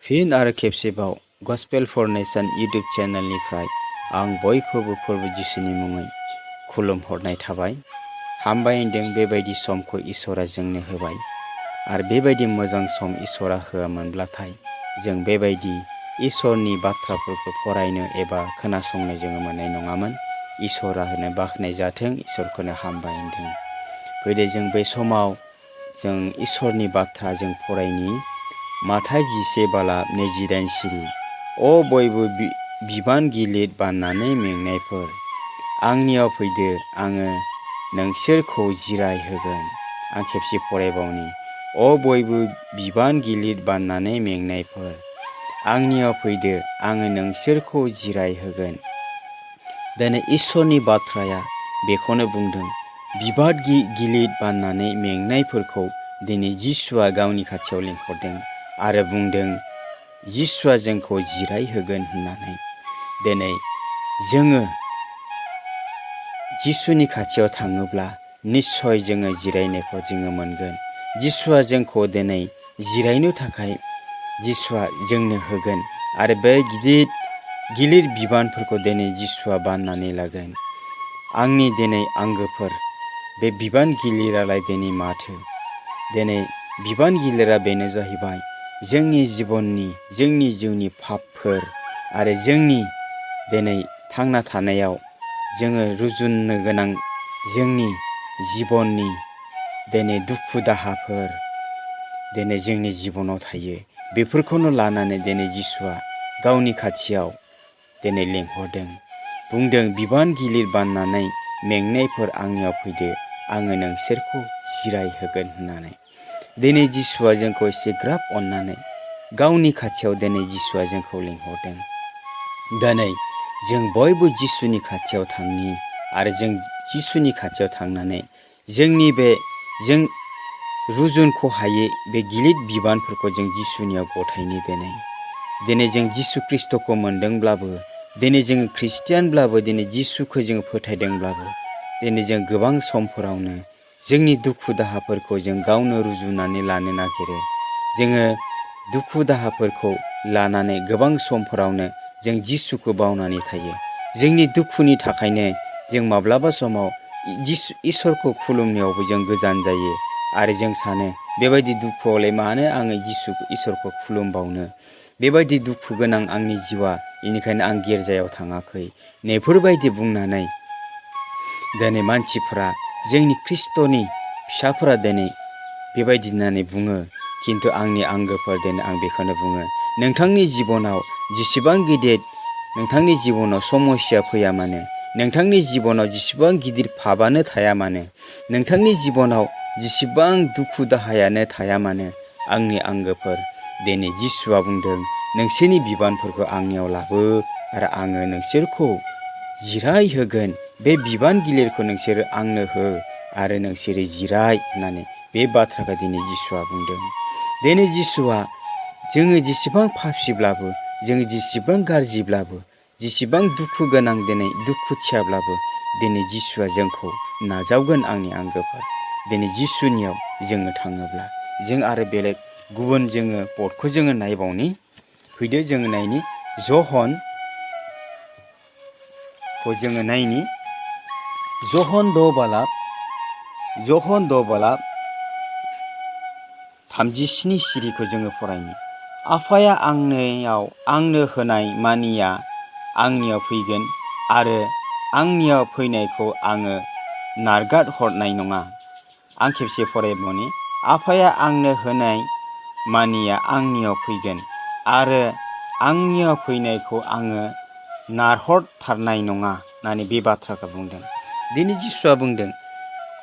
फिन आरो खेबसेबाव गस्पेल फर नेशन यूट्यूब चेनेलनिफ्राय आं बयखौबो फोरबो जिसुनि मुङै खुलुमहरनाय थाबाय। हामबाय होनदों बेबायदि समखौ इसोरा जोंनो होबाय आरो बेबायदि मोजां सम इसोरा होआमोनब्लाथाय जों बेबायदि इसोरनि बाथ्राफोरखौ फरायनो एबा खोनासंनो जोङो मोननाय नङामोन। इसोरा होनो बाख्नाय जाथों, इसोरखौनो हामबाय होनदों। फैदो जों बे समाव जों इसोरनि बाथ्रा जों फरायनि। माथाइ 11:28 सिरि अ बयबो बिबान गिलिर बाननानै मेंनायफोर आंनियाव फैदो, आङो नोंसोरखौ जिराय होगोन। आं खेबसे फरायबावनि अ बयबो बिबान गिलिर बाननानै मेंनायफोर आंनियाव फैदो, आङो नोंसोरखौ जिराय होगोन। दिनै इसोरनि बाथ्राया बेखौनो बुंदों। बिबान गिलिर बाननानै मेंनायफोरखौ दिनै जिसुआ गावनि खाथियाव लिंहरदों आरो बुंदों जिसुआ जोंखौ जिराय होगोन होननानै। दिनै जोङो जिसुनि खाथियाव थाङोब्ला निस्सय जोङो जिरायनायखौ जोङो मोनगोन। जिसुआ जोंखौ दिनै जिरायनो थाखाय जिसुआ जोंनो होगोन आरो बे गिलिर बिबानफोरखौ दिनै जिसुआ बाननानै लागोन। आंनि दिनै आंगोफोर, बे बिबान गिलिरालाय दिनै माथो? दिनै बिबान गिलिरा बेनो जाहैबाय जोंनि जिउनि पापफोर आरो जोंनि दिनै थांना थानायाव जोङो रुजुननो गोनां जोंनि जिबननि दिनै दुखु दाहाफोर दिनै जोंनि जिबनाव थायो। बेफोरखौनो लानानै दिनै जिसुआ गावनि खाथियाव दिनै लिंहरदों, बुंदों बिबान गिलिर बाननानै मेंनायफोर आंनियाव फैदो, आङो नोंसोरखौ जिराय होगोन होननानै। दिनै जिसुआ जोंखौ एसेग्राब अननानै गावनि खाथियाव दिनै जिसुआ जोंखौ लिंहरदों। दिनै जों बयबो जिसुनि खाथियाव थांनि आरो जों जिसुनि खाथियाव थांनानै जोंनि बे जों रुजुनखौ हायै बे गिलिर बिबानफोरखौ जों जिसुनियाव गथायनि। दिनै जों जिसु ख्रिस्ट'खौ मोनदोंब्लाबो, दिनै जोङो ख्रिस्टियानब्लाबो, दिनै जिसुखौ जोङो फोथायदोंब्लाबो दिनै जों गोबां समफोरावनो जोंनि दुखु दाहाफोरखौ जों गावनो रुजुनानै लानो नागिरो। जोङो दुखु दाहाफोरखौ लानानै गोबां समफोरावनो जों जिसुखौ बावनानै थायो। जोंनि दुखुनि थाखायनो जों माब्लाबा समाव इसोरखौ खुलुमनायावबो जों गोजान जायो आरो जों सानो बेबायदि दुखुआवलाय मानो आङो इसोरखौ खुलुमबावनो? बेबायदि दुखु गोनां आंनि जिउआ, बेनिखायनो आं गिर्जायाव थाङाखै। नैफोरबायदि बुंनानै दिनै मानसिफोरा, जोंनि ख्रिस्ट'नि फिसाफोरा दिनै बेबायदि होननानै बुङो। खिन्थु आंनि आंगोफोर, दिनै आं बेखौनो बुङो, नोंथांनि जिबनाव जेसेबां गिदिर नोंथांनि जिबनाव समस्या फैया मानो, नोंथांनि जिबनाव जेसेबां गिदिर पापानो थाया मानो, नोंथांनि जिबनाव जेसेबां दुखु दाहायानो थाया मानो, आंनि आंगोफोर, दिनै जिसुआ बुंदों नोंसोरनि बिबानफोरखौ आंनियाव लाबो आरो आङो नोंसोरखौ जिराय होगोन। बे बिबान गिलिरखौ नोंसोरो आंनो हो आरो नोंसोरो जिराय होननानै बे बाथ्राखौ दिनै जिसुआ बुंदों। दिनै जिसुआ जोङो जेसेबां पापिब्लाबो, जोङो जेसेबां गाज्रिब्लाबो, जेसेबां दुखु गोनां दिनै दुखुथियाब्लाबो दिनै जिसुआ जोंखौ नाजावगोन। आंनि आंगोफोर, दिनै जिसुनियाव जोङो थाङोब्ला जों आरो बेलेग गुबुन जोङो पदखौ जोङो नायबावनि। फैदो जोङो नायनि जहनखौ जोङो नायनि। जहन 6:37 सिरिखौ जोङो फरायनि। आफाया आंनो होनाय मानिया आंनियाव फैगोन आरो आंनियाव फैनायखौ आङो नारगार हरनाय नङा। आं खेबसे फरायबावनि। आफाया आंनो होनाय मानिया आंनियाव फैगोन आरो आंनियाव फैनायखौ आङो नारहरथारनाय नङा होननानै बे बाथ्राखौ बुंदों। दिनै जिसुआ बुंदों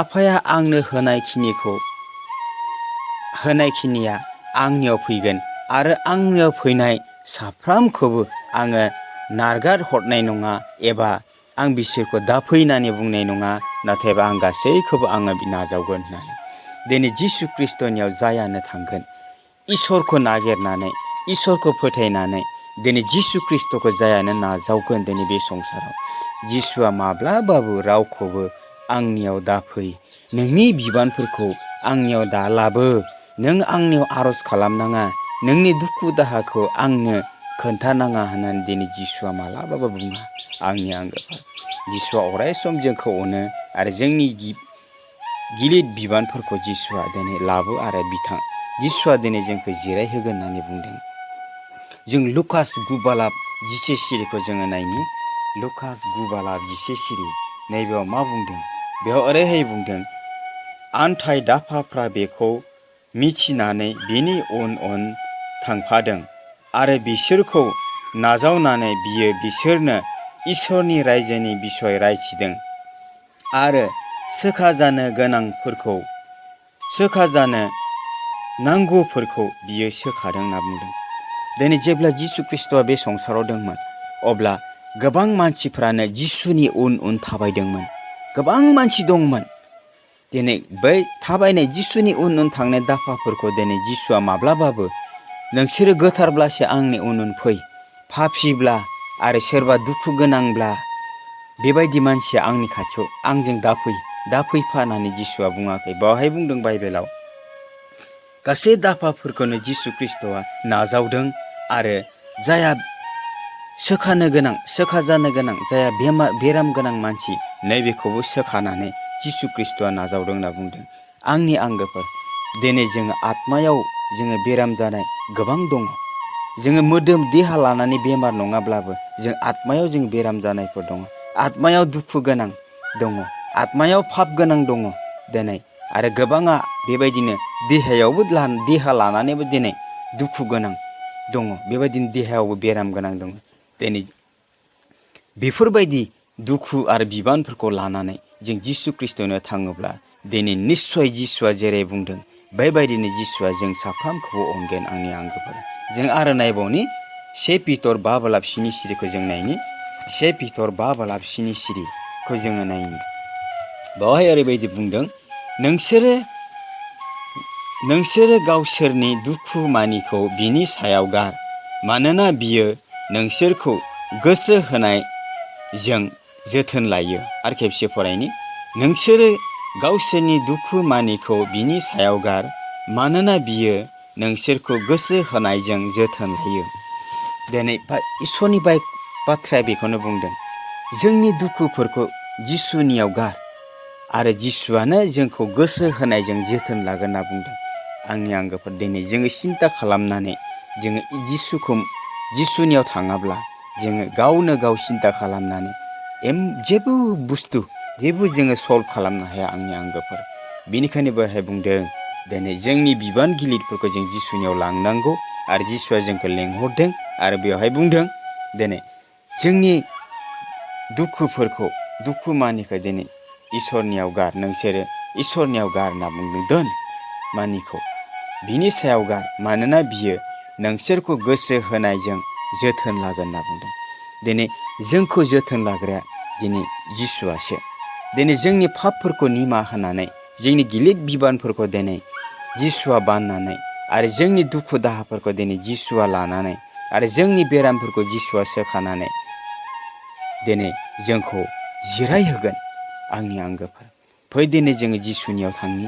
आफाया आंनो होनायखिनिया आंनियाव फैगोन आरो आंनियाव फैनाय साफ्रामखौबो आङो नारगार हरनाय नङा, एबा आं बिसोरखौ दा फैनानै बुंनाय नङा, नाथायबा आं गासैखौबो आङो नाजावगोन होननानै। दिनै जिसु ख्रिस्ट'नियाव जायानो थांगोन, इसोरखौ नागिरनानै, इसोरखौ फोथायनानै दिनै जिसु ख्रिस्ट'खौ जायानो नाजावगोन। दिनै बे संसाराव जिसुआ माब्लाबाबो रावखौबो आंनियाव दाफै, नोंनि बिबानफोरखौ आंनियाव दा लाबो, नों आंनियाव आर'ज खालामनाङा, नोंनि दुखु दाहाखौ आंनो खोन्थानाङा होननानै दिनै जिसुआ मालाबाबो बुङा आंनि आंगोफोर। जिसुआ अराय सम जोंखौ अनो आरो जोंनि गिलिर बिबानफोरखौ जिसुआ दिनै लाबो आरो जिसुआ दिनै जोंखौ जिरायहोगोन होननानै बुंदों। जों लुकास 9:12 सिरिखौ जोङो नायनि। लुकास 9:12 सिरि नैबेयाव मा बुंदों? बेयाव ओरैहाय बुंदों, आनथाय दाफाफ्रा बेखौ मिथिनानै बिनि उन उन थांफादों आरो बिसोरखौ नाजावनानै बियो बिसोरनो इसोरनि रायजोनि बिसय रायथिदों आरो सोखाजानो नांगौफोरखौ बियो सोखादों होनना बुंदों। दिनै जेब्ला जिसु ख्रिस्ट'आ बे संसाराव दंमोन अब्ला गोबां मानसिफ्रानो जिसुनि उन उन थाबायदोंमोन। गोबां मानसि दंमोन। दिनै बै थाबायनाय जिसुनि उन उन थांनाय दाफाफोरखौ दिनै जिसुआ माब्लाबाबो नोंसोरो गोथारब्लासो आंनि उन उन फै, पापिब्ला आरो सोरबा दुखु गोनांब्ला बेबायदि मानसिया आंनि खाथियाव आंजों दा फैफा होननानै जिसुआ बुङाखै। बावहाय बुंदों बाइबेलाव, गासै दाफाफोरखौनो जिसु ख्रिस्ट'आ नाजावदों आरो जायहा सोखाजानो गोनां जायहा बेराम गोनां मानसि नैबेखौबो सोखानानै जिसु ख्रिस्ट'आ नाजावदों होनना बुंदों। आंनि आंगोफोर, दिनै जोङो आत्मायाव जोङो बेराम जानाय गोबां दङ। जोङो मोदोम देहा लानानै बेमार नङाब्लाबो जों आत्मायाव जों बेराम जानायफोर दङ। आत्मायाव दुखु गोनां दङ, आत्मायाव पाप गोनां दङ दिनै। आरो गोबाङा बेबायदिनो देहा लानानैबो दिनै दुखु गोनां दङ। बेबायदिनो देहायावबो बेराम गोनां दङ। दिनै बेफोरबायदि दुखु आरो बिबानफोरखौ लानानै जों जिसु ख्रिस्ट'नो थाङोब्ला दिनै निस्सय जिसुआ जेरै बुंदों बेबायदिनो जिसुआ जों साफ्रोमखौबो अनगोन आंनि आंगोफोर। जों आरो नायबावनि 1 पिटर 5:7 सिरिखौ जों नायनि। 1 पिटर 5:7 सिरिखौ जोङो नायनि। बेवहाय ओरैबायदि बुंदों, नोंसोरो गावसोरनि दुखु मानिखौ बिनि सायाव गार, मानोना बियो नोंसोरखौ गोसो होनायजों जोथोन लायो। आरो खेबसे फरायनि, नोंसोरो गावसोरनि दुखु मानिखौ बिनि सायाव गार, मानोना बियो नोंसोरखौ गोसो होनायजों जोथोन लायो। दिनै इसोरनि बाथ्राया बेखौनो बुंदों, जोंनि दुखुफोरखौ जिसुनियाव गार आरो जिसुआनो जोंखौ गोसो होनायजों जोथोन लागोन होनना बुंदों। आंनि आंगोफोर, दिनै जोङो सिन्था खालामनानै जोङो जिसुनियाव थाङाब्ला जोङो गावनो गाव सिन्था खालामनानै जेबो जोङो सल्भ खालामनो हाया आंनि आंगोफोर। बेनिखायनो बेवहाय बुंदों, दिनै जोंनि बिबान गिलिरफोरखौ जों जिसुनियाव लांनांगौ आरो जिसुआ जोंखौ लेंहरदों। आरो बेवहाय बुंदों, दिनै जोंनि दुखु मानिखौ दिनै इसोरनियाव गार, नोंसोरो इसोरनियाव गार होनना बुंदों। दोन मानिखौ बिनि सायाव गार, मानोना बियो नोंसोरखौ गोसो होनायजों जोथोन लागोन होनना बुंदों। दिनै जोंखौ जोथोन लाग्राया दिनै जिसुआसो। दिनै जोंनि पापफोरखौ निमाहा होनानै जोंनि गिलिर बिबानफोरखौ दिनै जिसुआ बाननानै आरो जोंनि दुखु दाहाफोरखौ दिनै जिसुआ लानानै आरो जोंनि बेरामफोरखौ जिसुआ सोखानानै दिनै जोंखौ जिरायहोगोन आंनि आंगोफोर। फै दिनै जोङो जिसुनियाव थांनि।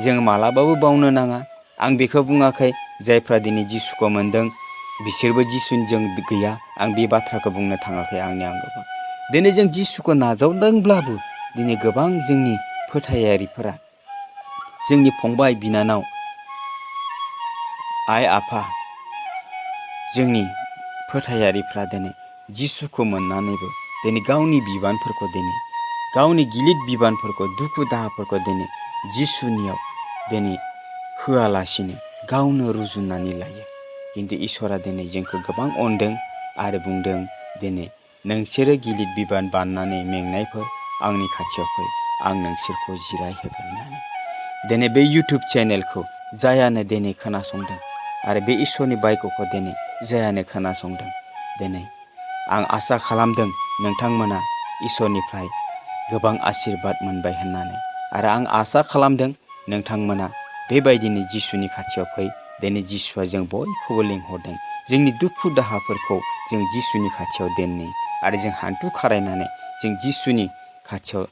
जों मालाबाबो बावनो नाङा। आं बेखौ बुङाखै जायफ्रा दिनै जिसुखौ मोनदों बिसोरबो जिसुजों गैया, आं बे बाथ्राखौ बुंनो थाङाखै आंनि आंगोफोर। दिनै जों जिसुखौ नाजावदोंब्लाबो दिनै गोबां जोंनि फोथायारिफोरा, जोंनि फंबाय बिनानाव, आइ आफा, जोंनि फोथायारिफ्रा दिनै जिसुखौ मोननानैबो दिनै गावनि गिलिर बिबानफोरखौ दुखु दाहाफोरखौ दिनै जिसुनियाव दिनै होआलासिनो गावनो रुजुननानै लायो। खिन्थु इसोरा दिनै जोंखौ गोबां अनदों आरो बुंदों, दिनै नोंसोरो गिलिर बिबान बाननानै मेंनायफोर आंनि खाथियाव फै, आं नोंसोरखौ जिरायहोगोन होननानै। दिनै बे इउटुब चेनेलखौ जायानो दिनै खोनासंदों आरो बे इसोरनि बायख'खौ दिनै जायानो खोनासंदों, दिनै आं आसा खालामदों नोंथांमोना इसोरनिफ्राय गोबां आशीर्बाद मोनबाय होननानै। आरो आं आसा खालामदों नोंथांमोना बेबायदिनो जिसुनि खाथियाव फै। दिनै जिसुआ जों बयखौबो लिंहरदों। जोंनि दुखु दाहाफोरखौ जों जिसुनि खाथियाव दोननि आरो जों हान्थु खारायनानै जों जिसुनि खाथियाव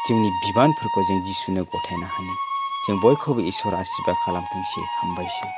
जोंनि बिबानफोरखौ जों जिसुनो गथायना होनि। जों बयखौबो इसोर आशीर्बाद खालामथोंसै। हामबायसै।